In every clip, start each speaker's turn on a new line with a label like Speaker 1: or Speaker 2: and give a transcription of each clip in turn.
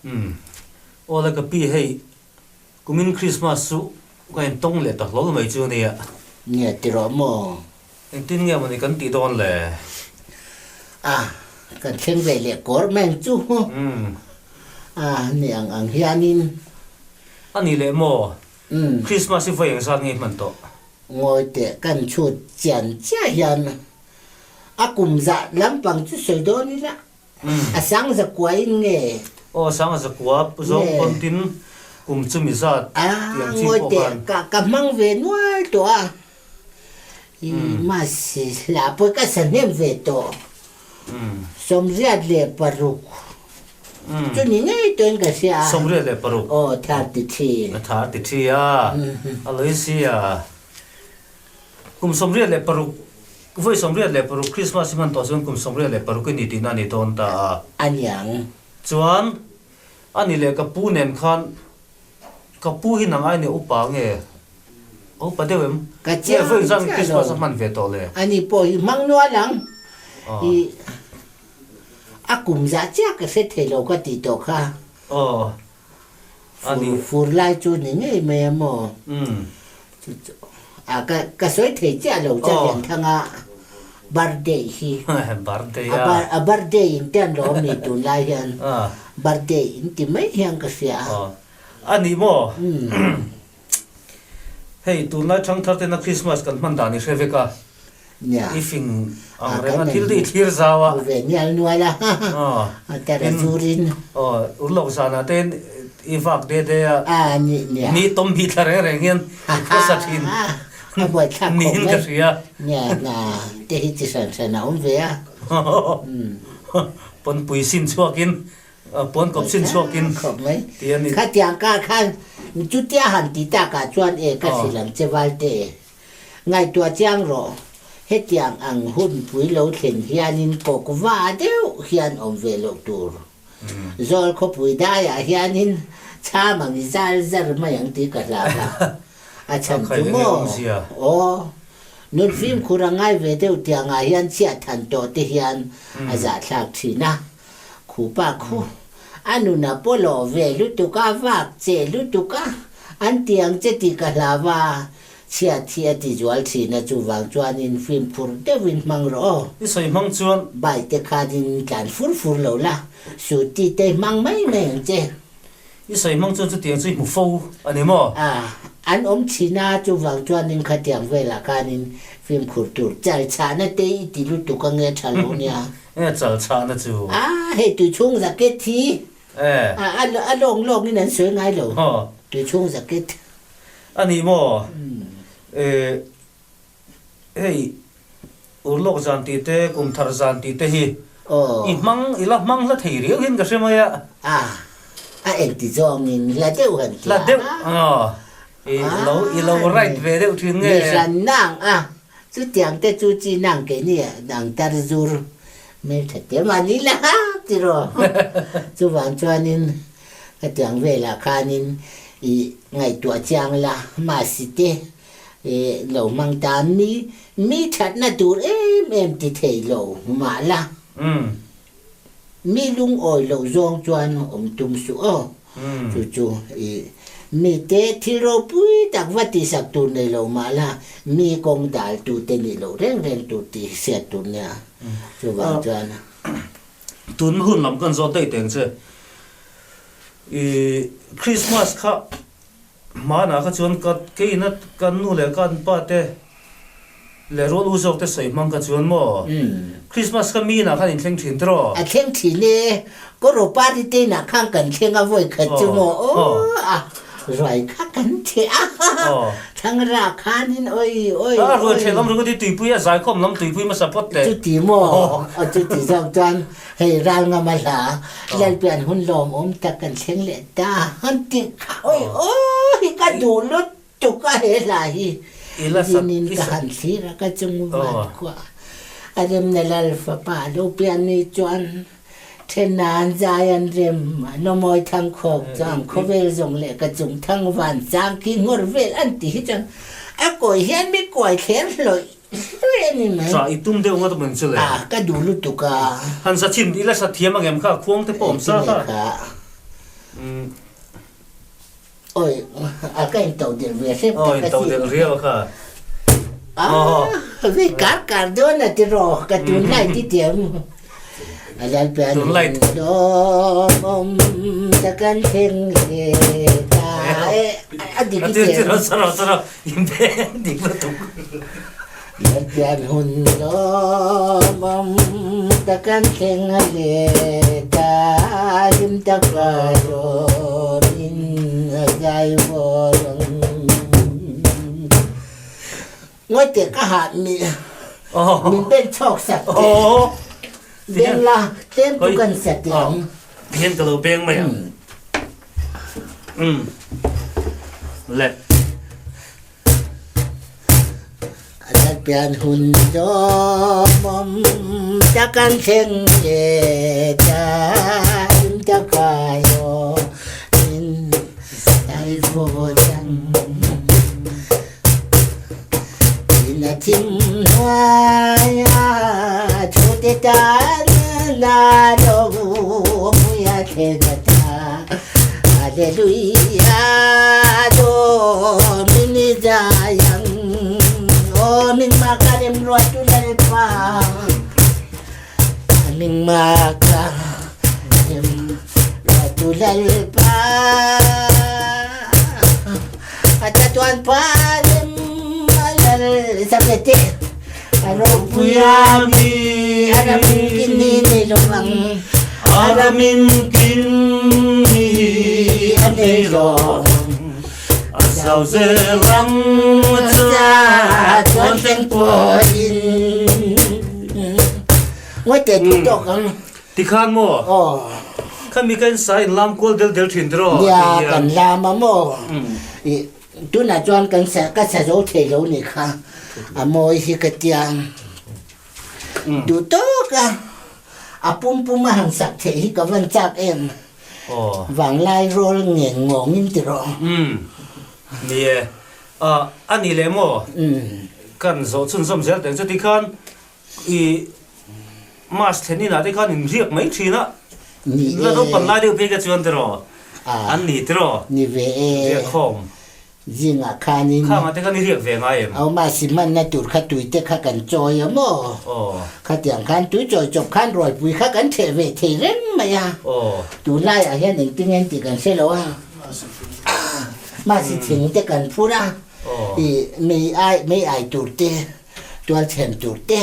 Speaker 1: Umm. Aw le ka pi hei kumin Christmas chu ka in tawng leh ta hlawl mai chu ania.
Speaker 2: Nia ti rawh maw?
Speaker 1: Engtin nge mawni kan tih dawn le?
Speaker 2: A, kan thleng ve leh kawr mai ang chu.
Speaker 1: Umm.
Speaker 2: A, ni ang ang hianin.
Speaker 1: A ni leh maw? Christmas hi vawi engzat nge i hman tawh?
Speaker 2: Ngawi teh kan chhut chian chiah hian a kum zah lampang chu sawi dawn ila a sang zakua in nge?
Speaker 1: Aw sang zakua zawng pawn tin kum chumi zat tih ang chi pawh khan.
Speaker 2: Ngawi teh ka hmang ve nual tawh a, i mas hla pawh ka sa hnem ve tawh 36. Chu ni ngei tawhin ka hria a.
Speaker 1: 36.
Speaker 2: Aw, 33.
Speaker 1: A 33 a, a lawi si a. Kum 36, vawi 86 Krismas hi hman tawh chuan kum 66 i ni tihna a ni dawn ta a.
Speaker 2: A niang.
Speaker 1: Chuan, a ni leh ka pu nen khan, ka pu hi nang ai nia upa nge? A upa deuh em?
Speaker 2: Ka chiang
Speaker 1: Nge vawi zan
Speaker 2: chiah
Speaker 1: Krismas
Speaker 2: lo.
Speaker 1: a hman ve tawh le?
Speaker 2: Ani pawh hi hmang nual ang. I. A kum zah chiah ka hre thei lo ka tih tawh kha.
Speaker 1: Aw. A ni.
Speaker 2: Fur lai chu ni ngei mai a maw?
Speaker 1: Umm.
Speaker 2: Chu chu a ka ka sawi thei chiah lo cha Lianthanga birthday hi.
Speaker 1: Birthday a.
Speaker 2: A birthday in te an lo awm ni tunlai hian. Birthday in ti mai hian ka hria a.
Speaker 1: Aw. A ni maw? Hei tunlai thangthar tena Christmas kan hman dan i hre vek a.
Speaker 2: Nia.
Speaker 1: I fing ang reng a, thil te i thlir zau a.
Speaker 2: U ve nial nual a, a tara zurin.
Speaker 1: Aw, urlawk zanah te i vak de de a.
Speaker 2: A, ni, nia.
Speaker 1: Ni tawm hi thla reng reng hian i khawsa thin.
Speaker 2: A buai thlak khawp mai.
Speaker 1: Niin ka hria.
Speaker 2: Nia, hna te hi chi hran hran a awm ve a.
Speaker 1: Pawnpui sin chhuakin, pawnkawp sin chhuakin
Speaker 2: Khawp mai.
Speaker 1: ti a ni.
Speaker 2: Khatiang kar khan chutia han ti takah chuan e ka hrilh ang che Valte. Ngaihtuah chiang rawh, hetiang ang hun pui lo thlen hianin kawk va deuh hian awm ve loh tur. Zawl khawpui daiah hianin chham ang i zal zar mai ang tih ka hlau a, a chhan chu maw? Aw, nun fimkhur a ngai ve deuh tiangah hian chhiat than tawh te hian a zahthlak thin a, khupa khu a nun a pawlawh ve lutuk a, vak che lutuk a, an ti ang che tih ka hlau a, Chhiat hi a ti zual thin a, chuvang chuanin fimkhur deuhin hmang rawh aw.
Speaker 1: I sawi hmang chuan.
Speaker 2: Bike te khanin tlan fur fur lo la, suti te hmang mai mai ang che.
Speaker 1: I sawi hmang chuan chutiang chu i hmu fo a ni maw?
Speaker 2: A, an awm thin a, chuvang chuanin khatiang velah khanin fimkhur tur chal chhahna te i ti lutuk ange tha lo nia.
Speaker 1: Enge chal chhahna chu?
Speaker 2: A, hei tuichhung jacket hi a lawng lawngin an sawi ngai lo, tuichhung jacket.
Speaker 1: A ni maw? Eh, hei urlawk zan tih te, kum thar zan tih te hi i hmang, i la hmang hla thei riau hian ka hre mai a.
Speaker 2: A, a engti zawngin hla deuh han ti
Speaker 1: Hla deuh, aw, i lo, i lo right ve deuh thin nge?
Speaker 2: Mi hran nang a, chutiang te chu chi nang keini ang tar zur hmeltha te mah ni la tiraw? Chuvang chuanin Hetiang velah khanin i ngaihtuah chiang la, mahse te lo hmang ta mi mi thatna tur em em ti thei lo mah la, mi lungawi loh zawng chuan awm tum suh aw. Chu chu i mite thil ropui tak va tihsak tur nei lo mah la, mi kawng dal tu te nih loh reng reng tur tih hriat tur nia. Chuvang chuan.
Speaker 1: Tun hun lam kan zawt daih teng che. I Christmas kha hmanah kha chuan ka keina kan nu leh kan pa te leh rual u zawk te sawi hmang kha chuan maw Christmas kha mi inah khan in thleng thin tiraw?
Speaker 2: A thleng thin e, Kawraw party te inah khan kan thleng a vawi khat chu maw aw a ruai kha kan theh a Thlangra khanin oi oi oi.
Speaker 1: A ruai theh lam ringawt hi tuipui a zaikhawm lam tuipui hmasa phawt teh.
Speaker 2: Chuti maw? Aw chuti zawk chuan hei Ralngam a hla Lalpian hun lawmawm tak kan thleng leh ta han tih kha oi oi ka duh lutuk a he hla hi zinin ka han thlir a ka chung van khua a remna Lal fapa lo pian ni chuan Then nan zai an rem, an awmawi thang khawk chuan khawvel zawng leh ka chung thang van chang khi ngawr vel an ti hi chuan a kawi hian mi kuai thler hlawih hlawih a ni mai.
Speaker 1: Sa i tum deuh ngawt awm chu le.
Speaker 2: A, ka duh lutuk a.
Speaker 1: Han sa chhin ila sa thiam ang em kha, khuang te pawh awm sa kha.
Speaker 2: Engtin nge kha? Oi, a ka in to del ve hrep
Speaker 1: tak a sin. Del riau kha.
Speaker 2: Ah, vi kar kar dawn a ti ro ka tunlai ti tiam. A lal pian lawmawm takan thleng leh ta e a dik i tiam.
Speaker 1: Saro saro in beng dik lutuk.
Speaker 2: Lal pian hun lawmawm takan thleng leh ta hlim taka lawmin a zai vawl ang. Ngawi teh ka hah mi min ben chhawk sak teh. Beng la tlem chu kan sa teh ang.
Speaker 1: Hian ka lo beng mai ang. Um. Le.
Speaker 2: A that pian hun lawmawm tak an thleng leh ta hlim taka lawmin zai vawl ang. In a thim hnuaia thute tan na lo pui a thleng a ta. Hallelujah do min i zai ang aw min ma ka rem ruat tu Lalpa min ma ka rem ruat tu Lalpa. A chatuan pa lem a lal sak e teh a ropui a mi a ramin kin ni nei lo ang
Speaker 1: a ramin kin ni a nei lo a zau zel ang
Speaker 2: chatuan thleng pawhin ngawi teh duh tawk ang.
Speaker 1: Tikhan maw?
Speaker 2: Aw.
Speaker 1: Khami ka insa in lam kual del del thin tiraw?
Speaker 2: Nia, kan lam a maw? I tunah chuan kan sa ka sa zo thei lo nih kha. A mawi hi ka tia. Duh tawk a, a pum pum a han sak theih hi ka van chak em. Vanglai rawl ngeng ngawng in tiraw?
Speaker 1: Ni e. A ni leh maw? Kan zawh chhunzawm zel teh ang chu tikhan I mass thlen inah te khan in riak mai thin a, la naupang lai deuh phei kha chuan tiraw an ni tiraw?
Speaker 2: Ni ve e.
Speaker 1: Riak khawm.
Speaker 2: Zingah khanin.
Speaker 1: Khangah te khan i riak ve ngai em?
Speaker 2: Au mass i hmanna tur kha tui te kha kan chawi a maw?
Speaker 1: Aw.
Speaker 2: Khatiang khan tui chawi chawp khan rawipui kha kan theh ve thei reng mai a.
Speaker 1: Aw.
Speaker 2: Tunlaiah hian engtin nge tih kan hre lo a. Mass i thing te kan phur a.
Speaker 1: Aw.
Speaker 2: I mei ai mei ai tur te. Tualchhem tur te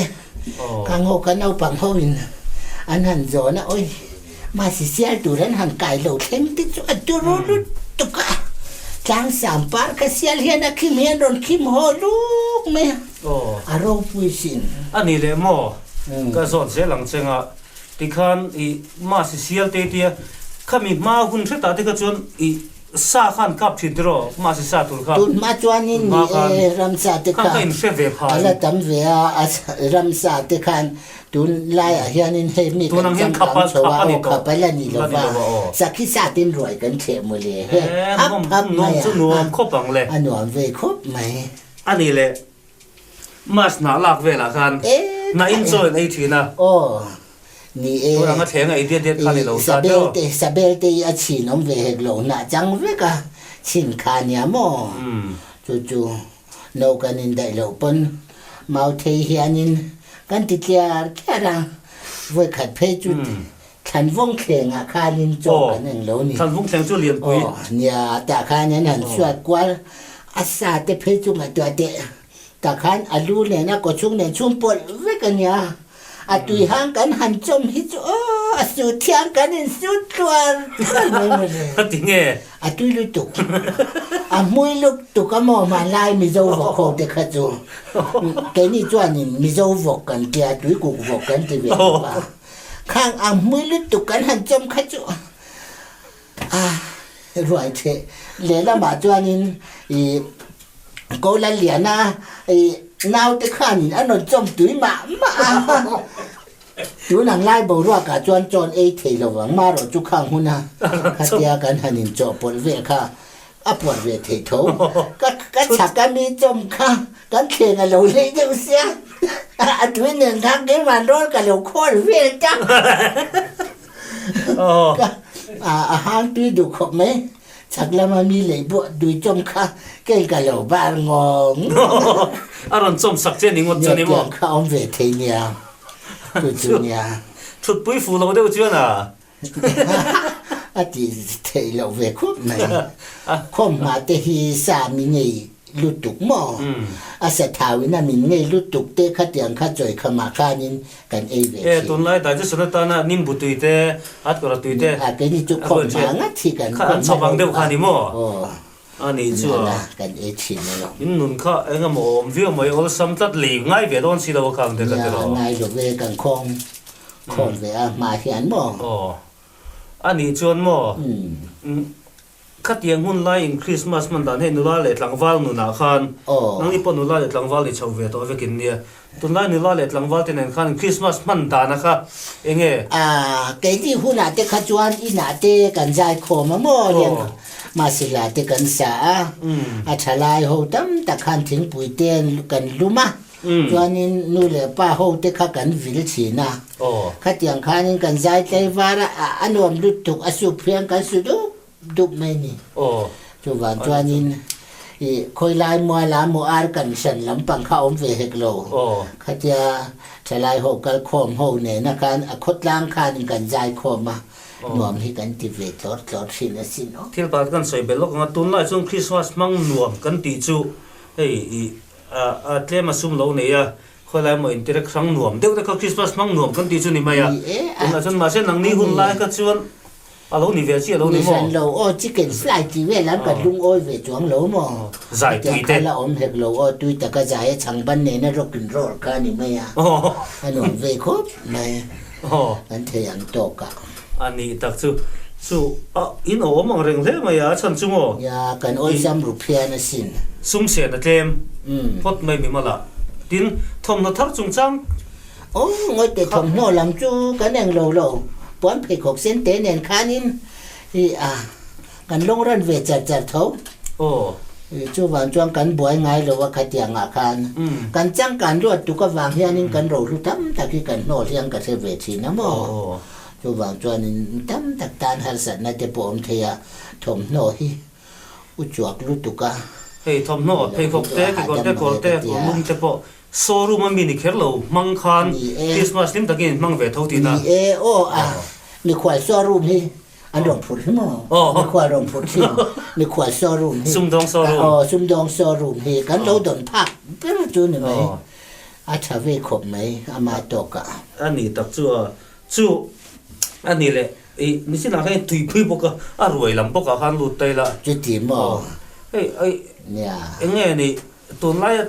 Speaker 2: ka ngaw ka naupang ho in an han zawn a, awi mahse sial tur an han kai lo thleng te chu a turu lutuk a, tlangsam par kha sial hian a khim hian rawn khim haw luk mai a, a ropui sin.
Speaker 1: A ni leh maw? Ka zawt zel ang che nga tikhan i mahse sial te tia khami hma hun hretah te kha chuan i Sa khan kap thin tiraw mahse sa tur kha.
Speaker 2: Tun hma chuanin ni e ramsa te kha a la tam ve a, a ramsa te khan tun laiah hianin hei mi kan changkang chho a aw khap a la ni lo va, sakhi sa tin ruai kan thleh mawle he hap hap mai a, a nuam ve khawp mai.
Speaker 1: A ni le Mas hnah lak velah khan hnah in chaw in ei thin a.
Speaker 2: Aw ni e.
Speaker 1: Tun anga thleng a ei diat diat kha ni lo ta
Speaker 2: teuh. Sabel te sabel te hi a chhin awm ve hek lo hnah chang vek a chhin kha nia maw. Chu chu no kan in daih loh pawn mau thei hianin kan ti tliar tliar a vawi khat phei chu Thlanvawng thlengah khanin chaw kan eng lo ni.
Speaker 1: Thlanvawng thleng chu lianpui.
Speaker 2: Aw, nia, tah khan an han suat kual a sa te phei chu ngaihtuah teh. Tah khan a lu nen a kawchhung nen chhung pawlh vek a nia. A tui hang kan han chawm hi chu aw, a sut thiang kan insut tluar tluar mai mawle.
Speaker 1: A ti nge?
Speaker 2: A tui lutuk. A hmui lutuk a maw hmanlai Mizo vawk ho te kha chu. Keini chuanin Mizo vawk kan tia, tuikuk vawk kan ti ve bawk a. Khang ang hmui lutuk kan han chawm kha chu a ruai theh lehlamah chuanin ih ko Lalliana ih naute khanin a rawn chawm tui mah mah a. Tun ang lai boruakah chuan chawn ei thei lo vang marawh chu khang huna khatia kan han inchawhpawlh vel kha A puar ve thei tho. Ka ka chhak a mi chawm kha kan thleng a lo hlei deuh sia. A tui nen khan keimah rawl ka lo khawl vel ta. Ka. A hang tui duh khawp mai. Chhak lama mi lei buah tui chawm kha kei ka lo bar ngawng ngawng.
Speaker 1: A rawn chawm sak che ni ngawt chu ni maw?
Speaker 2: Nia tiang kha awm ve thei nia. Chu chu nia.
Speaker 1: Thutpui fu lo deuh chuan a.
Speaker 2: A ti theih loh ve khawp mai. Khawmhma te hi sa mi ngei lutuk maw? A sa thau in a min ngei lutuk te khatiang kha chawi khamah khanin kan ei ve
Speaker 1: thin. E, tunlai digestion atana nimbu tui te, atkawra tui te.
Speaker 2: A, keini chu khawmhma ngat hi kan
Speaker 1: khawmhma. Kha an chhawp ang deuh kha ni maw? Aw. A nih chu a.
Speaker 2: Kan ei thin alawm.
Speaker 1: In nun kha eng emaw awm viau mai, awlsam tlat lei ngai ve dawn si lo a khang te ka ti lo.
Speaker 2: Nia, ngai lo ve, kan khawng khawm ve a hma hian maw?
Speaker 1: Aw. A nih chuan maw? Khatiang hun laiin Krismas hman dan hei nula leh tlangval nunah khan nangni pawh nula leh tlangval ni chho ve tawh vek in nia. Tunlai nula leh tlangval te nen khan Krismas hman dana kha eng nge?
Speaker 2: Aaa keini hunah te kha chuan inah te kan zai khawm a maw lian Masila te kan sa a, a thalai ho tam tak khan thingpui te kan lum a, chuanin nu leh pa ho te kha kan vil thin a, khatiang khanin kan zai tlai var a, a nuam lutuk a sup hian kan su dup dup mai ni. Chuvang chuanin i khawilai muala maw ar kan hran lampang kha awm ve hek lo. Khatia thalai ho kal khawm ho nena khan a khawtlang khanin kan zai khawm a, nuam hi kan ti ve tlawr tlawr thin asin aw.
Speaker 1: Thil pakhat kan sawi belh lawk ang a, tunlai chuan Christmas hmang nuam kan tih chu hei i a tlem a sum lo nei a, khawilai emaw intirek hrang nuam deuh te kha Christmas hmang nuam kan tih chu ni mai a, tunah chuan mahse nangni hun lai kha chuan A lo ni ve chiah lo ni maw?
Speaker 2: Ni hran lo aw, chicken fly tih vel an kan lungawi ve chuang lo maw?
Speaker 1: Zai tui te.
Speaker 2: Hetiang kha la awm hek lo aw, tui taka zai a chhang ban nena rock and roll kha a ni mai a, a nuam ve khawp mai, kan thei ang tawk a.
Speaker 1: A nih tak chu, chu a in awm ang reng hle mai a, a chhan chu maw?
Speaker 2: Nia, kan awlsam ru phian asin.
Speaker 1: Sum sen a tlem phawt mai mi mala. Tin, thawmhnaw thar chungchang
Speaker 2: Aw, ngawite thawmhnaw lam chu kan eng lo lo, puan pheikhawk sen te nen khanin i a kan lawng ran ve char char tho.
Speaker 1: Aw.
Speaker 2: Chuvang chuan kan buai ngai lo a khatiang ah khan. Kan changkan luat tuk avang hianin kan rohlu tam tak hi kan hnawl hian ka hre ve thin a maw. Chuvang chuanin tam tak tan harsatna te pawh awm thei a, thawmhnaw hi u chuak lutuk a.
Speaker 1: Hei thawmhnaw pheikhawk te, kekawr te, kawr te, kawrlum te pawh Showroom a mi ni kher lo hmang khan Christmas hlim takin in hmang ve tho tihna.
Speaker 2: Ni e, aw a mikhual showroom hi an rawn phurh hi maw? Mikhual rawn phurh thin mikhual showroom hi.
Speaker 1: Sumdawng showroom.
Speaker 2: Aw sumdawng showroom hi kan lo dawn phak ber chu ni mai. A tha ve khawp mai ama tawkah.
Speaker 1: A nih tak chu a chu a ni leh i nichinah khan in tuipui bawk a, a ruai lam bawkah khan lut ta ila.
Speaker 2: Chuti maw?
Speaker 1: Hei ai eng nge ni Tunlaia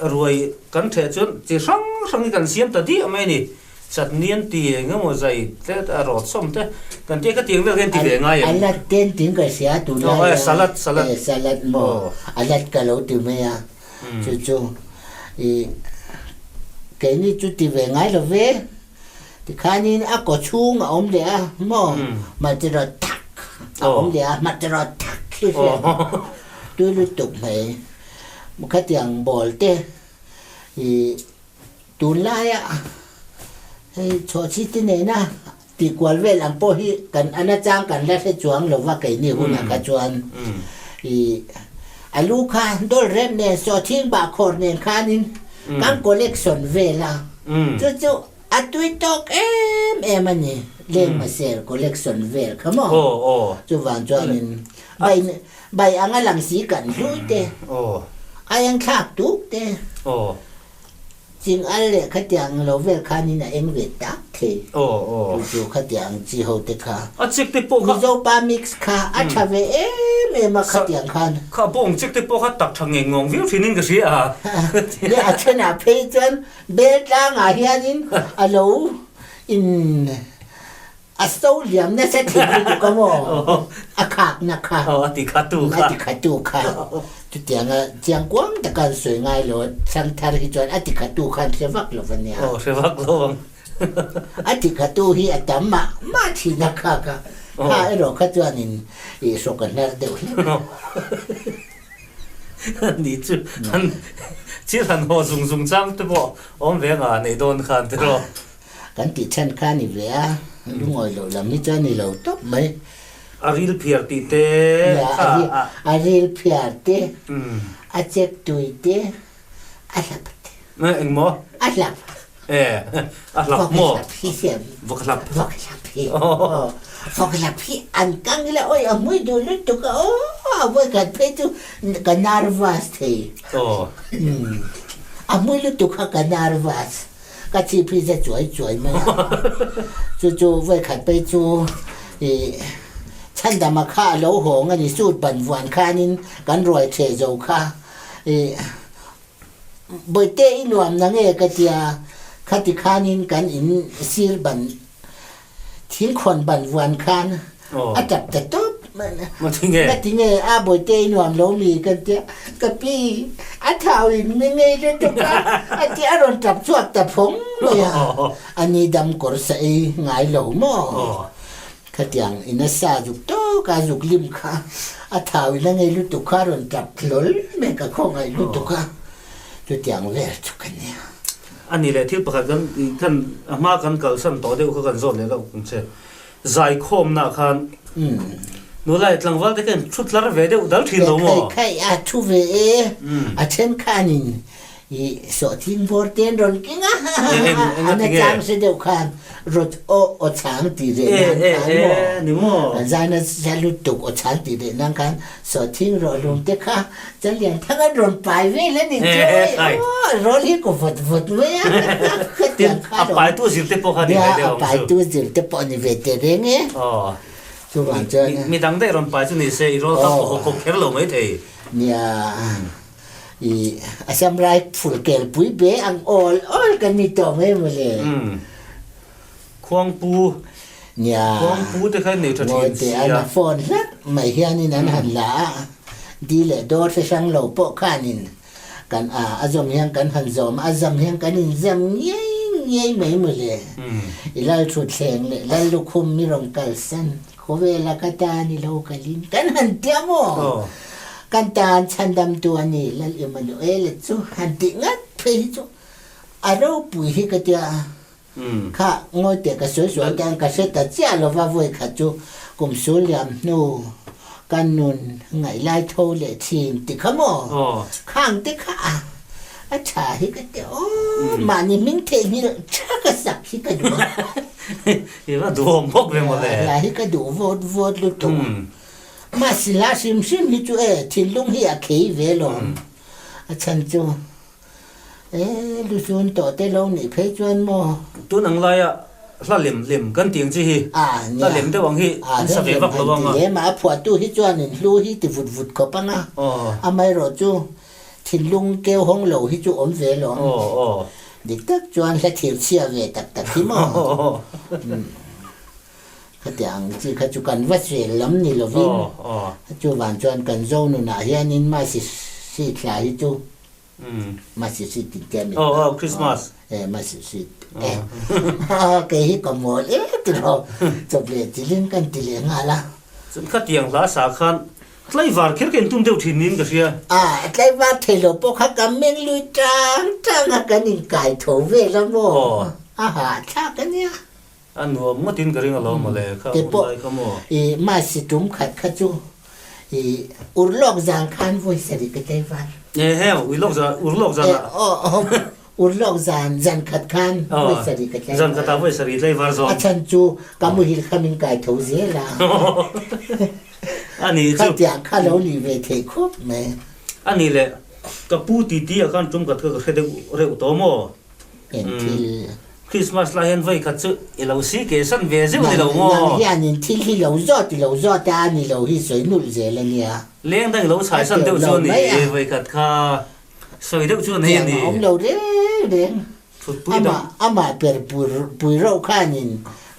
Speaker 1: ruai kan ṭheh chuan chi hrang hrang hi kan siam ta diah mai a ni. Chutney an ti eng emaw zai te a rawt sawm te kan tia ka tiang vel kha in ti ve ngai em?
Speaker 2: A lat ten ting ka hria tunlaia.
Speaker 1: Aw salad salad.
Speaker 2: E salad maw a lat ka lo ti mai a chu chu i keini chu ti ve ngai lo ve tikhanin a kaw chhung a awm leh a maw hmarcha rawt thak a awm leh a hmarcha rawt thak hi hriat tui lutuk mai. Khatiang ball te ih tunlaia hei chhawhchhi te nena tihkual vel ang pawh hi kan a nachang kan la hre chuang lo va keini hunah kha chuan ih a lu kha dawl rep nen sawhthing bahkhawr nen khanin kan collection vel a chu chu A tui tawk em em a ni, Lengmaser collection vel kha maw? Chuvang chuanin bai bai anga lang si kan hlui te, a eng thlak tuk te, ching al leh khatiang lo vel khanin a eng ve tak thei. Chu chu khatiang chi ho te kha.
Speaker 1: A chik te pawh kha.
Speaker 2: Mizopa mix kha a tha ve em em a khatiang khan.
Speaker 1: Kha bawng chik te pawh kha tak tha ngeng ngawng viau thinin ka hria a.
Speaker 2: Leh a thenah phei chuan Bel tlangah hianin a lo in a so liam nasa thin lutuk a maw? A khakna kha.
Speaker 1: Aw a ti kha tu kha.
Speaker 2: A ti kha tu kha. Chutianga chiang kuang taka an sawi ngai lo a, Thangthar hi chuan a ti kha tu khan hre vak lo va nia.
Speaker 1: Aw hre vak lo ang.
Speaker 2: A ti kha tu hi a tam mah mah thin a kha kha. Kha erawh kha chuanin i hrawk a hnar deuh hlek.
Speaker 1: Ni chu an thil han haw zung zung chang te pawh awm ve nga nei dawn khan tiraw.
Speaker 2: Kan tih chhan kha ni ve a. Lungawi loh lam hi chu a ni lo tawp mai.
Speaker 1: A ril phiar tih te
Speaker 2: kha a. A ril phiar te, a chek tui te, a hlap te.
Speaker 1: Eng maw?
Speaker 2: A hlap.
Speaker 1: E, a hlap maw?
Speaker 2: Vawk hlap hi siam.
Speaker 1: Vawk hlap.
Speaker 2: Vawk hlap hi. Vawk hlap hi an kang ila awi a hmui duh lutuk a aw a vawikhat phei chu ka nervous thei.
Speaker 1: Aw.
Speaker 2: A hmui lutuk kha ka nervous. Ka chhip hi za chuai chuai mai a. Chu chu vawikhat phei chu ih Chhandama kha a lo hawng a ni suit ban vuan khanin kan ruai ṭheh zo kha ih Bawihte i nuam na nge ka tia, khati khanin kan in sir ban thingkhawn ban vuan khan a tap ta tawp. Ngati nge a Bawihte i nuam lo mi ka tia, ka pi a thau in mi ngei lutuk a, a ti a rawn tap chhuak ta phawng mai a, a ni dam kawr sa ei ngai lo maw? Khatiang in a sa zuk tawk a, zuk lim kha a thau in a ngei lutuk kha a rawn tap hlawl mai ka khawngaih lutuk a, chutiang vel chu ka nia.
Speaker 1: A ni leh thil pakhat kan kan a hma kan kalsan tawh deuh kha kan zawt leh loh ang che. Zaikhawmna khan nula leh tlangval te khan thu tlar ve deuh dal thin lo maw?
Speaker 2: Khai khai a thu ve e, a then khanin I sawhthing bawr te an rawn keng a, an a chang se deuh khan rawt aw aw chhang tih reh nan khan maw, an zaina sa lutuk aw chhang tih reh nan khan sawhthing rawh lum te kha Chalian thang an rawn pai vel a ni chu aw rawl hi ku vawt vawt mai a, khatiang kha
Speaker 1: a paitu zir te pawh kha ni ve deuh ang chu.
Speaker 2: A paitu zir te pawh ni ve teh reng e. Chuvang chuan
Speaker 1: midang daih rawn pai chu ni se i rawl kha kawk kher lo mai thei.
Speaker 2: Nia. I Assam Rifle kelpui be ang awl awl kan ni tawh mai mawle.
Speaker 1: Umm. Khuangpu.
Speaker 2: Nia.
Speaker 1: Khuangpu te kha nei tha thin sia.
Speaker 2: Ngawite an phone hlak mai hianin an han la a, di leh dawr hre hrang lo pawh khanin kan a a zawm hian kan han zawm a, a zam hian kan inzam ngiai ngiai mai mawle. I Lalthutthleng leh Lallukhum mi rawn kalsan. Khawvela ka tan i lo kalin kan han tia maw? Kan tan chhandamtu a ni Lal Emmanuel-a chu han tih ngat phei hi chu a ropui hi ka tia a. Kha ngawi teh ka sawi sual tan ka hre ta chiah lova vawi khat chu kum sul liam hnu ka nun ngaih lai tho leh thin ti kha maw? Khang te kha a. A tha hi ka ti aw, mahni hming theihnghilh tha ka sak hi ka duh a.
Speaker 1: I va duhawm bawk ve mawle.
Speaker 2: Hla hi ka duh vawt vawt lutuk. Mahse hla hrim hrim hi chu e thinlung hi a khei ve lawm. A chhan chu e lusun tawh te lo nih phei chuan maw.
Speaker 1: Tun ang laia hla lem lem kan tih ang chi hi, hla lem deuh ang hi an sa ve vak lo ang a.
Speaker 2: Lem a phuahtu hi chuanin hlu hi ti vut vut khawp ang a, amaherawh chu Thinlung keu hawng lo hi chu awm ve lo ang. Dik tak chuan hla thir chhia ve tak tak hi maw? Khatiang ang chi kha chu kan va sel lam ni lovin chuvang chuan kan zo nunah hianin Masi si thla hi chu Masi si tih te a ni
Speaker 1: Christmas
Speaker 2: e Masi si e kei hi ka mawl e tiraw chawp leh chilin kan ti leh nghal a.
Speaker 1: Chuan khatiang hla sa khan Tlaivar kher ka intum deuh thin niin ka hria.
Speaker 2: A, tlaivar thei lo pawh kha ka meng lui tang tang a, kan inkai tho vel a maw? A hahthlak a nia.
Speaker 1: A nuam ngawtin ka ring alawm mawle, kha hun lai kha maw?
Speaker 2: I Masi tum khat kha chu i urlawk zan khan vawi sarih ka tlaivar.
Speaker 1: Ehe, uilawk zan, urlawk zan ah.
Speaker 2: Aw, Urlawk zan, zan khat khan vawi sarih ka tlai
Speaker 1: Zan khatah vawi sarih tlai var zawng.
Speaker 2: A chhan chu ka muhil kha min kai tho zel a.
Speaker 1: A nih chu.
Speaker 2: Khatiang kha lo nih ve theih khawp mai.
Speaker 1: A nih leh, ka pu titi ah khan tum khat kha ka hre deuh reuh tawh maw?
Speaker 2: Eng thil?
Speaker 1: Christmas lai hian vawi khat chu i lo si ke san ve zeuh ni lo maw?
Speaker 2: Nang hianin thil hi lo zawt i lo zawt a, a ni lo hi sawi nulh zel a nia.
Speaker 1: Leng dang i lo chhai san deuh chu a ni vawi khat kha. Sawi deuh chu a nei a ni.
Speaker 2: Tiang a awm lo reng reng.
Speaker 1: Thutpui dang.
Speaker 2: Amah amah per pui rauh khanin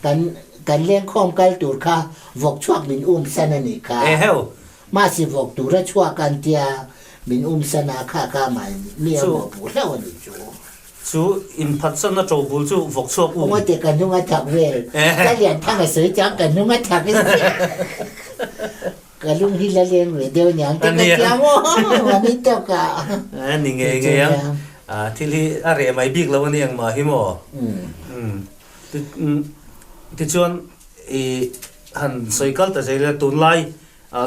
Speaker 2: kan kan lengkhawm kal tur kha vawk chhuak min um san a nih kha.
Speaker 1: Eheu.
Speaker 2: Mahse vawk tura chhuak an tia min um san a kha kha amah in mi a mawhpuh hlauh a nih chu.
Speaker 1: Chu inphatsanna to bul chu vawk chhuak um.
Speaker 2: Ngawte ka hnung a thak vel. Ka lian thang a sawi chuan ka hnung a thak chiah. Ka lung hi la leng ve deuh niang te ka tia maw a ni tawk a.
Speaker 1: A ni ngei ngei ang. Thil hi a reh mai bik lo a ni ang mah hi maw? Tichuan i han sawi kal ta zel ila tunlai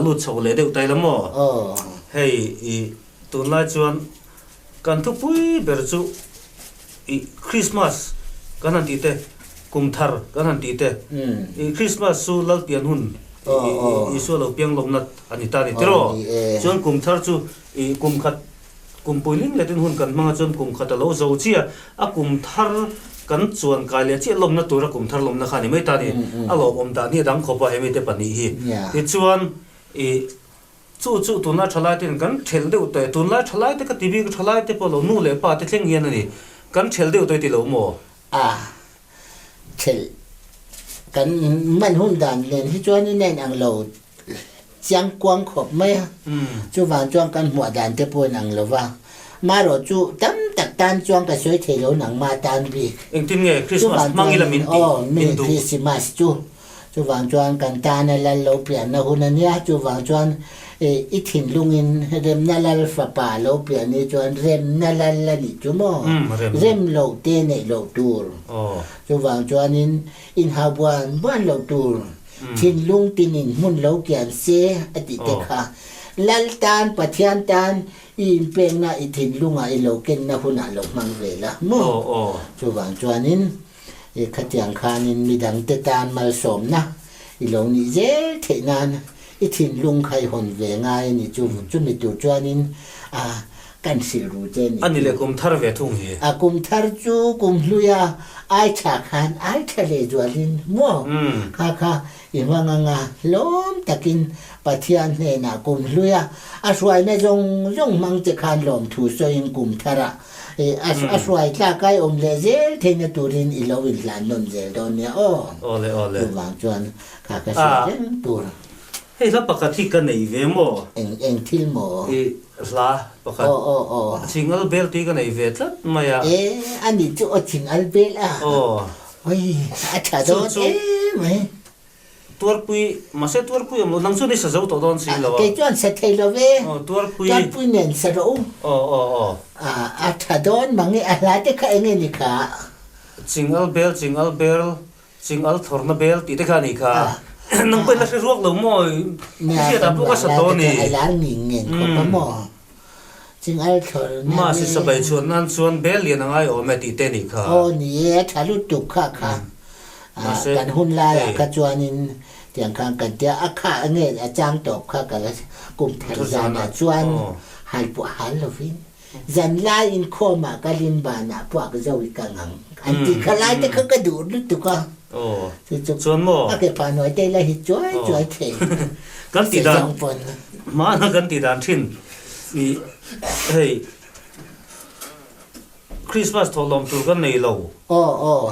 Speaker 1: lut chho leh deuh ta ila maw? Hei i tunlai chuan kan thupui ber chu i Christmas kan han tih te, kum thar kan han tih te, i Christmas chu Lalpian hun Isua lo piang lawmna a ni ta a ni tiraw? Chuan kum thar chu i kum khat Kum puiling letin hun kan hmang a chuan kum khat a lo zo chiah a, kum thar kan chuan kai leh chiah lawmna tura kum thar lawmna kha a ni mai ta a ni. A lawmawm dan hi a dang khawp a hemi te pahnih hi. Tichuan i chu chu tunlai thalai ten kan thelh deuh tawh e, tunlai thalai te ka ti bik a, thalai te pawh lo nu leh pa te thleng hian a ni, kan thelh deuh tawh i ti lo maw?
Speaker 2: A thelh kan hman hun dan nen hi chuan in en ang lo chiang kuang khawp mai a, chuvang chuan kan hmuah dan te pawh in ang lo va, marawh chu tam tak tan chuan ka sawi thei lo nangmah tan bik.
Speaker 1: Engtin nge Christmas hmang ila min tih min duh?
Speaker 2: Christmas chu Chuvang chuan kan tana lal lo pianna hun a nia, chuvang chuan i thinlungin remna lal fapa lo pian ni chuan remna lal a nih chu maw? Rem loh te neih loh tur. Chuvang chuanin inhau buan buan loh tur, thinlung tinin hmun lo kian se a tih te kha. Lal tan, Pathian tan i inpekna i thinlungah i lo kenna hunah lo hmang ve la maw? Chuvang chuanin I khatiang khanin midangte tan malsawmna i lo nih zel theih nan i thinlung kha i hawn ve ngai a ni. Chu chumi tur chuanin a kan hrilh ru che a ni.
Speaker 1: A ni le, kum thar ve thung hi.
Speaker 2: A kum thar chu kum hluia ai tha khan ai tha leh zualin maw? Kha kha i hmang anga hlawm takin Pathian hnenah kum hluia a hruaina zawng zawng hmang che khan lawmthu sawiin kum tharah A hruai tlak ai awm leh zel theihna turin i lo inhlan nawn zel dawn nia aw.
Speaker 1: Awle awle.
Speaker 2: Chuvang chuan kha ka hriat reng tur.
Speaker 1: Hei hla pakhat hi ka nei ve maw?
Speaker 2: Eng eng thil maw?
Speaker 1: I hla pakhat.
Speaker 2: Aw aw aw.
Speaker 1: Chingal bel tih ka nei ve tlat mai a.
Speaker 2: E a nih chu aw chingal bel a.
Speaker 1: Aw.
Speaker 2: Oi a tha dawn em mai.
Speaker 1: Tuarpui, mahse tuarpui awm lo, nang chuan i sa zo tawh dawn si lo a.
Speaker 2: Kei chuan sa thei lo ve.
Speaker 1: Aw, tuarpui.
Speaker 2: Tuarpui nen sa rawh u.
Speaker 1: Aw, aw, aw.
Speaker 2: A, a tha dawn mang e, a hla te kha eng nge ni kha?
Speaker 1: Chingal bel, chingal bel, chingal thawrna bel tih te kha a nih kha. Nang pawhin la hre ruak lo maw? I hriat ah pawh ka sa tawh a ni.
Speaker 2: A lar nging ngen khawp a maw? Chingal thawrna bel.
Speaker 1: Mahse sabai chhuan nan chuan bel lian a ngai awm e tih te a nih kha.
Speaker 2: Aw ni e, a tha lutuk kha kha. Kan hun laiah kha chuanin tiang khan kan tia a kha nge a chang tawp kha ka la kum thar zanah chuan hal pawh hal lovin zan lai inkhawmah kalin banah puak zo i ka ngang an tih kha lai te kha ka duh lutuk a chu chu a ke pah hnuai te la hit chuai chuai thei
Speaker 1: sezawng pawn. Hmana kan tih dan thin i hei. Christmas thawhlawm tur kan nei lo.
Speaker 2: Aw aw.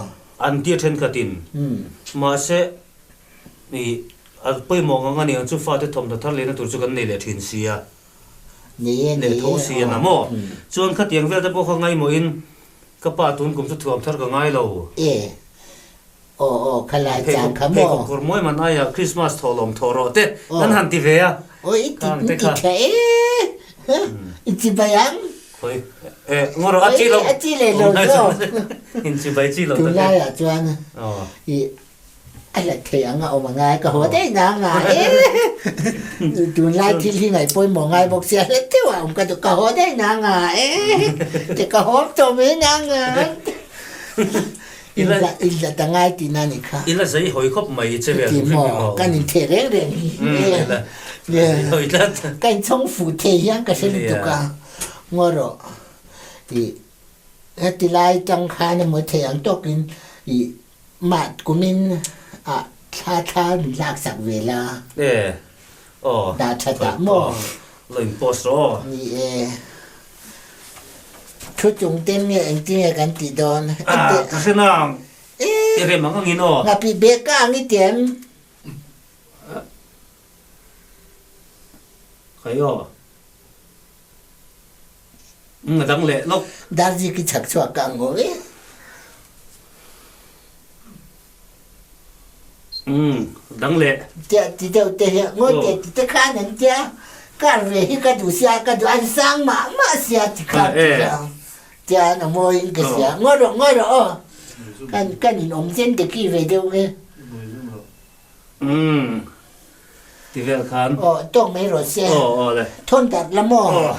Speaker 1: An tia thenkhatin. Mahse i a pawimawh ngang a ni ang chu fate thawmhnaw thar lehna tur chu kan nei leh thin si a.
Speaker 2: Nei e nei e.
Speaker 1: Leh tho si a na maw. Chuan khatiang vel te pawh kha ngaimawhin ka pa tun kum chu thuam thar ka ngai lo.
Speaker 2: E. Aw aw khalai chang kha maw.
Speaker 1: Pheikhawk kawr mawi man aia Christmas thawhlawm thawh rawh te kan han ti ve a.
Speaker 2: Aw i ti i ti tha e. I ti bai ang.
Speaker 1: Khawi e ngaw rawh a chi lo.
Speaker 2: A chi leh lo zawk.
Speaker 1: In chi bai chi lo tak e.
Speaker 2: Tunlai ah chuan i a hlat thei ang a awm a ngai ka haw daih na nga e. Tunlai thil hi ngaih pawimawh ngai bawk sia hlat deuh ah awm ka duh ka haw daih na nga e. Te ka haw tawh mai na nga. Inla ta ngai tihna a nih kha.
Speaker 1: Ila zei hawi khawp mai che vel
Speaker 2: hrim hrim aw. Kan intheh reng reng hi.
Speaker 1: Ila zei hawi tlat.
Speaker 2: Ka inchhawng fuh thei hian ka hre lutuk a. Ngaw rawh. I heti lai tang khan emaw thei ang tawkin i mah kumin ah thla thla min laksak ve la.
Speaker 1: E aw.
Speaker 2: Dah that ah maw.
Speaker 1: Lo in post rawh aw.
Speaker 2: Ni e. Thu chung te nge engtin nge kan tih dawn?
Speaker 1: Ah, ka hre nang. I rem ang angin aw.
Speaker 2: Ngapih bek ka ang i tiam.
Speaker 1: Khai aw. Nga dang leh lawk.
Speaker 2: Darzik i chhak chhuak ka ang aw e.
Speaker 1: Umm dang leh.
Speaker 2: Tia ti deuh te hian ngawi teh ti te khan an tia kar ve hi ka duh sia ka duh an sang mah mah sia ti khan ti kha tia an a mawi in ka sia ngawi rawh ngawi rawh aw kan kan in awm zen te ki ve deuh nge.
Speaker 1: Umm ti vel khan.
Speaker 2: Aw tawk mai rawh se.
Speaker 1: Aw aw le.
Speaker 2: Thawn tak la maw.
Speaker 1: Aw.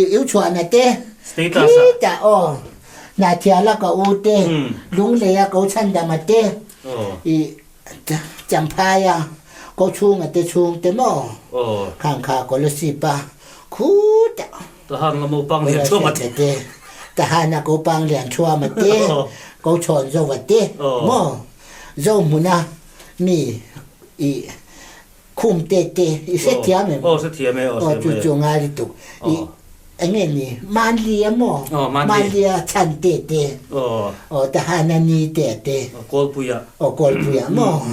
Speaker 2: I u chhuahna te.
Speaker 1: Status ah.
Speaker 2: Khitah aw. Hnathiala ka u te. Lungleia ko chhandama te.
Speaker 1: Aw.
Speaker 2: I Champhaia ko chhunga te chhung te maw.
Speaker 1: Aw.
Speaker 2: Khang kha Kolasib a khutah.
Speaker 1: Tahan la mopang lian thuama
Speaker 2: te. Tahan a ko pang lian thuama te. Ko chhawn zova te maw. Zohmuna mi i khum te te i hrethiam em?
Speaker 1: Aw hrethiam e, aw
Speaker 2: hrethiam e. Aw chu chu ngai lutuk. I enge ni Manlia maw?
Speaker 1: Aw Manli.
Speaker 2: Manlia chhan te te.
Speaker 1: Aw.
Speaker 2: Aw Tahana ni te te.
Speaker 1: Aw Kawlpuia.
Speaker 2: Aw Kawlpuia maw?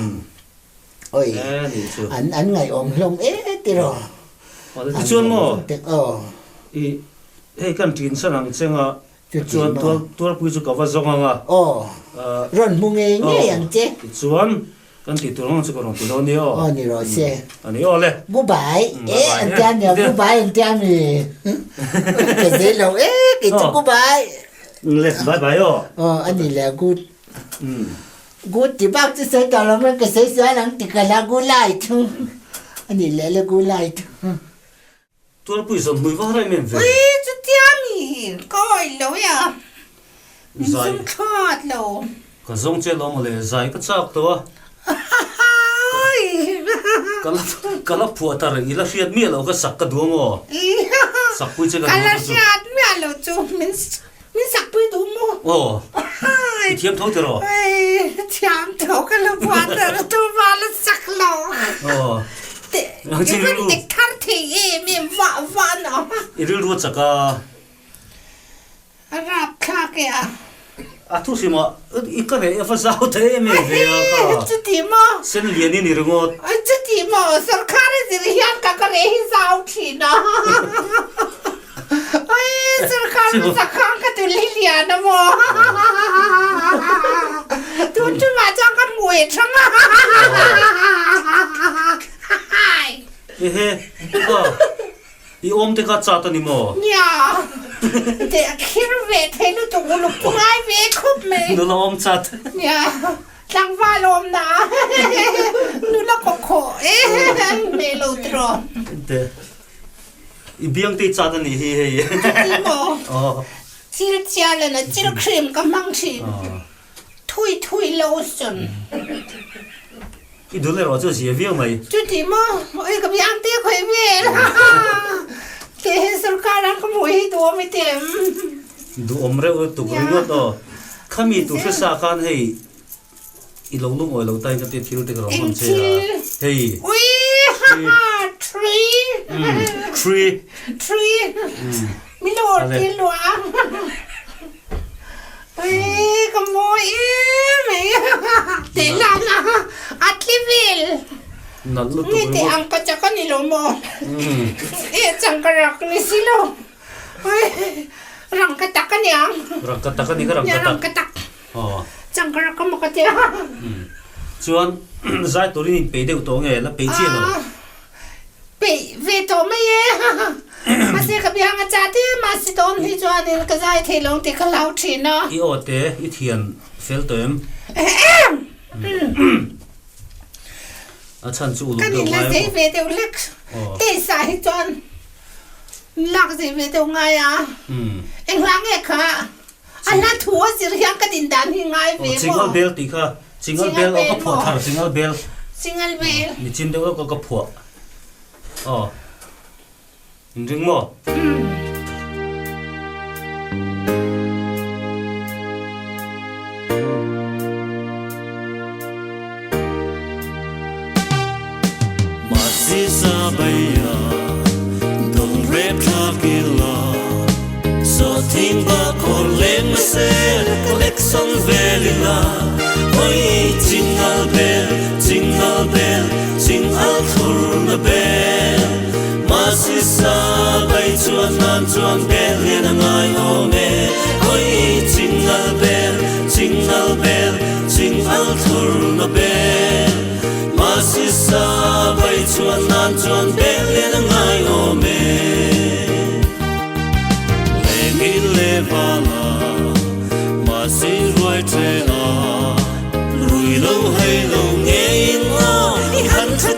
Speaker 2: Oi
Speaker 1: E nih chu.
Speaker 2: An an ngaihawm hlawm e tiraw.
Speaker 1: Aw tichuan maw?
Speaker 2: Aw.
Speaker 1: I hei kan ṭin san ang cheng a.
Speaker 2: Chuti
Speaker 1: Chuan
Speaker 2: maw?
Speaker 1: tual tualpui chu ka va zawng ang a.
Speaker 2: Aw, rawn hmu ngei ngei ang che.
Speaker 1: Tichuan, kan tih tur ang chu ka rawn ti dawn nia aw.
Speaker 2: Aw ni rawh se.
Speaker 1: A ni aw le.
Speaker 2: Goodbye. E an tia nia, goodbye an tia mi. Ka zei lo e, kei chu goodbye.
Speaker 1: Le, bye bye aw.
Speaker 2: Aw, a ni le, good. Good ti bak chu sawi tawh lo mai, ka sawi sual ang ti ka la, good light. A ni le le, good light.
Speaker 1: Tualpui zawn hmui var em em ve.
Speaker 3: Ui chutia mi ka awih lo e a, min zum thlawt lo.
Speaker 1: Ka zawng che lo mawle, zai ka chak tawh a. Ka la ka la phuah ta reng, i la hriat miah lo ka sak ka duh ang aw. Sakpui che ka duh
Speaker 3: Ka la
Speaker 1: chu.
Speaker 3: hriat miah lo chu min min sakpui duh maw?
Speaker 1: Aw, i thiam tho tiraw?
Speaker 3: Ui thiam tho ka la phuah ta reng tu mah la sak lo.
Speaker 1: Aw.
Speaker 3: I rawn dik thar thei em em vah vah na.
Speaker 1: I rilru a chak a.
Speaker 3: A rap thlak e a.
Speaker 1: A thu hrim a, i ka reh a va zau ta em em ve a ka.
Speaker 3: Chuti maw?
Speaker 1: Sen lian i ni ringawt.
Speaker 3: Chuti maw? Sorkar a zir hian ka ka reh hi zau thin a. Oi sorkar hmasa khang ka tul hi lian a maw? Tun tumah chuan ka hmui thang a.
Speaker 1: Ehe, aw, i awm te kha chat a ni maw?
Speaker 3: Nia, teh a khir ve thei lutuk uluk chu ngai ve khawp mai.
Speaker 1: Nula awm chat.
Speaker 3: Nia, tlangval awm na nula kawkhawh e, hmeh lo tiraw.
Speaker 1: Teh. I biang te i chat a nih hi hei.
Speaker 3: Chuti maw?
Speaker 1: Aw.
Speaker 3: Chil chial in a chil cream ka hmang thin. Thui thui lotion.
Speaker 1: I dul erawh chu a zia viau mai.
Speaker 3: Chuti maw? Oi ka biang te khawi vel. Te he sorkar ang ka hmuh hi duhawm i tem.
Speaker 1: Duhawm reuh lutuk ringawt aw. Khami tur hre sa khan hei I lo lungawi lo tain ka tia thil te ka rawn hawn che a, hei.
Speaker 3: Ui ha ha tree.
Speaker 1: Tree.
Speaker 3: Tree. Min lo awrh tir luah a. Ui ka mawi em mai. Teh lan a a tli vel.
Speaker 1: Nalh lutuk ringawt.
Speaker 3: Nge teh ang ka chak a ni lo maw. E chang ka rak ni si lo. Ui rang ka tak a niang.
Speaker 1: Rang ka tak a ni ka rang ka tak.
Speaker 3: Rang ka tak. Changkara ka maw ka ti a.
Speaker 1: Chuan zai turin in peih deuh tawh nge la peih chiah lo?
Speaker 3: Peih ve tawh mai e. Mahse ka biang a chat em a si dawn hi chuanin ka zai thei lo tih ka hlau thin a.
Speaker 1: I aw te i thian fel tawh em? A chhan chu uluk
Speaker 3: Kan
Speaker 1: deuh
Speaker 3: in la
Speaker 1: ngai
Speaker 3: zei
Speaker 1: emaw?
Speaker 3: ve deuh hlek. Teisa hi chuan lak zei ve deuh ngai a. Engla nge kha? A hla thu a zir hian ka din dan hi ngai ve maw?
Speaker 1: Chingal bel tih kha Chingal bel aw ka phuah thar Chingal bel.
Speaker 3: Chingal bel.
Speaker 1: Nichin deuh lawk aw ka phuah. Aw. In ring maw?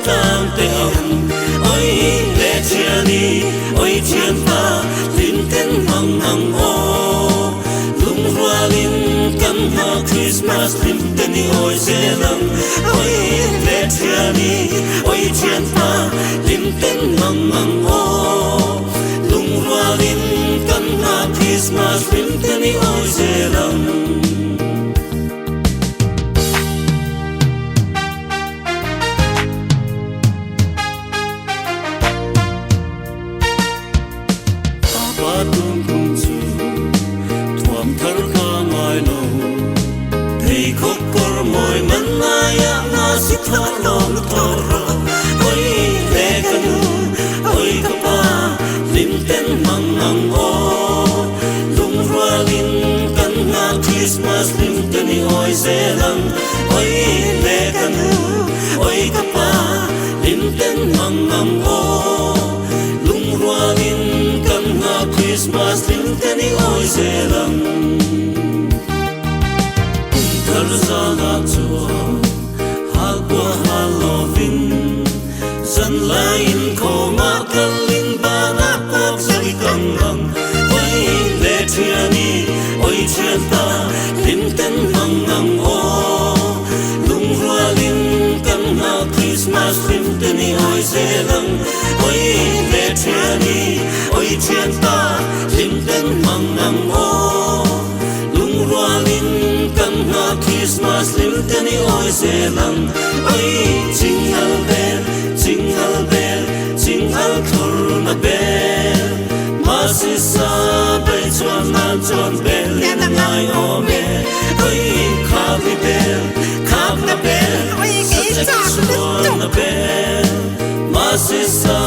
Speaker 1: tlang teh ang. Oi le thiani, oi thianpa, hlim ten hmang ang aw. Lungrualin kan hna Christmas hlim ten i awi zel ang. Oi le thiani, oi thianpa, hlim ten hmang ang aw. Lungrualin kan hna Christmas hlim ten i awi zel ang. Pa tum kum chu thuam thar kha ngai lo, pheikhawk kawr mawi man ngaia nga si thar lawm tawh rawh. Oi le ka nu, oi ka pa, hlim ten hmang ang aw. Lungrualin kan hna Christmas hlim ten i awi zel ang. Oi le ka nu, oi ka pa, hlim ten hmang ang aw. Lungrualin kan hna Christmas hlim ten i awi zel ang. Kum thar zanah chuan halpua hal lovin, zan laiin khawmah kalin banah pawk zai kang ang. Oi le thiani, oi thianpa, hlim ten hmang ang aw. Lungrualin kan hna Christmas hlim ten i awi zel ang. Oi le thiani, oi thianpa, hlim ten hmang ang aw. Lungrualin kan hna Christmas hlim ten i awi zel ang. Oi jingle bell, jingle bell, jingle thur na bell. Masi sa bei chuan nan chuan bell in a ngai awm e. Oi khak i bell, khak na bell, sa chek chuan na bell. Masi sa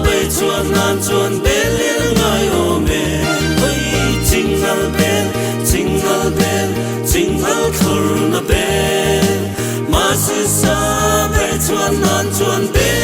Speaker 1: bei chuan nan chuan bell in a ngai awm e. Oi jingle bell, jingle bell, jingle thur na bell. Masi sa bei chuan nan chuan bell.